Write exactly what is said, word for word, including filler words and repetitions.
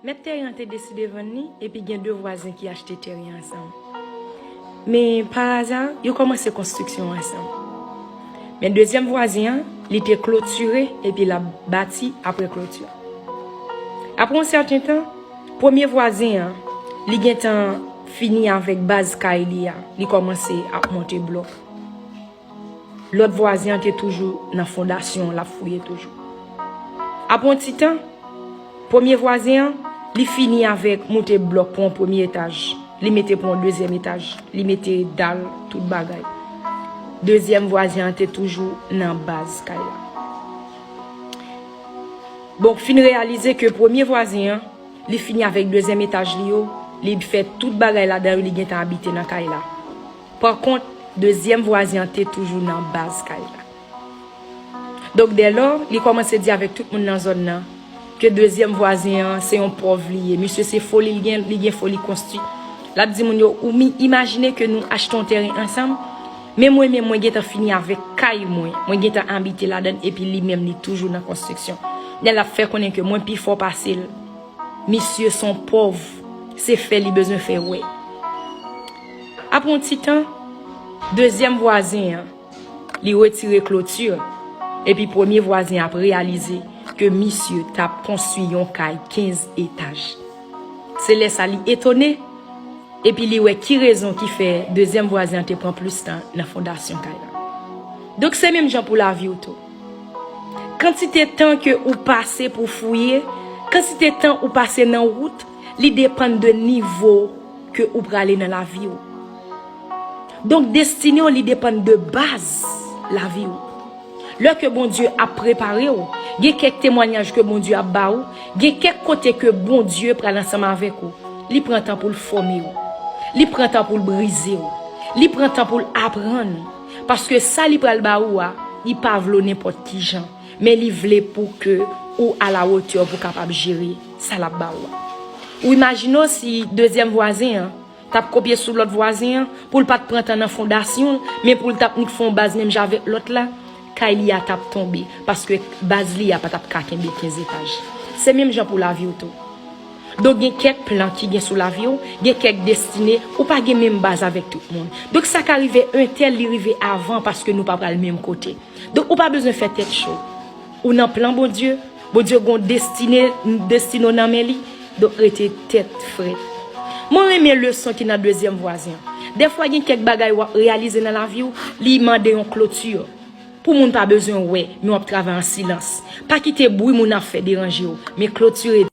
Mèt teren an te deside vann li, epi gen de vwazen ki achte teren ansanm. Men, pa aza, yo kòmanse konstriksyon ansanm. Men dezyèm vwazen an, li te klotire, epi l ap bati apre kloti. Apre yon sèten tan, premye vwazen an, li gentan fini avèk baz kay li a, li kòmanse ap monte blòk. Lòt vwazen an te toujou nan fondasyon, l ap fouye toujou. Apre yon ti tan, premye vwazen an, li fini avèk moute blòk pou yon premye etaj. Li mete pou yon dezyèm etaj. Li mete dal, tout bagay. Dezyèm vwazen an te toujou nan baz kay la. Bon, fin reyalize ke premye vwazen an, li fini avèk dezyèm etaj li yo, li fè tout bagay ladan yo, li gentan abite nan kay la. Pa kont, dezyèm vwazen an te toujou nan baz kay la. Donk, dèlò, li kòmanse di avèk tout moun nan zòn nan ke dezyèm vwazen an se yon pòv li ye. Misye se foli l gen, li gen foli konstwi. L ap di moun yo, ou mi-, imajine ke nou achte yon teren ansanm, men mwen menm, mwen gentan fini avèk kay mwen, mwen gentan abite ladan l, epi li menm, li toujou nan konstriksyon. Lè l ap fè konnen ke mwen pi fò pase l. Misye se yon pòv, se fè li bezwen fè wè. Apre yon ti tan, dezyèm vwazen an, li retire kloti, epi premye vwazen ap reyalize ke misye t ap konstwi yon kay kenz etaj. Se lè sa li etone, epi li wè ki rezon ki fè dezyèm vwazen an te pran plis tan nan fondasyon kay la. Donk, se menm jan pou lavi w tou. Kantite tan ke ou pase pou fouye, kantite tan ou pase nan wout, li depann de nivo ke ou prale nan lavi w. Donk, destine w, li depann de baz lavi w. Lè ke Bondye ap prepare w, gen kèk temwayaj ke Bondye ap ba ou, gen kèk kote ke Bondye pral ansanm avèk ou. Li pran tan pou l fòme w. Li pran tan pou l brize w. Li pran tan pou l aprann ou. Paske sa li pral ba ou a, li pa vle w nenpòt ki jan. Men li vle pou ke ou a la wotè pou kapab jere sa l ap ba ou a. Ou imajine w si dezyèm vwazen an t ap kopye sou lòt vwazen an, pou l pa t pran tan nan fondasyon l, men pou l t ap nik fè yon baz menm jan avèk lòt la, kay li a t ap tonbe, paske baz li a pa t ap ka kenbe kenz etaj. Se menm jan pou lavi w tou. Donk, gen kèk plan ki gen sou lavi w, gen kèk destine, ou pa gen menm baz avèk tout moun. Donk, sa ka rive entèl, li rive avan paske nou pa pral menm kote. Donk, ou pa bezwen fè tèt cho. Ou nan plan Bondye, Bondye gon destine, destine w nan men li, donk rete tèt frèt. Mwen renmen leson ki nan dezyèm vwazen an. Dèfwa gen kèk bagay w ap reyalize nan lavi w, li mande yon kloti. Pou moun pa bezwen wè, men w ap travay an silans. Pa kite bri moun ap fè deranje w, men klotire.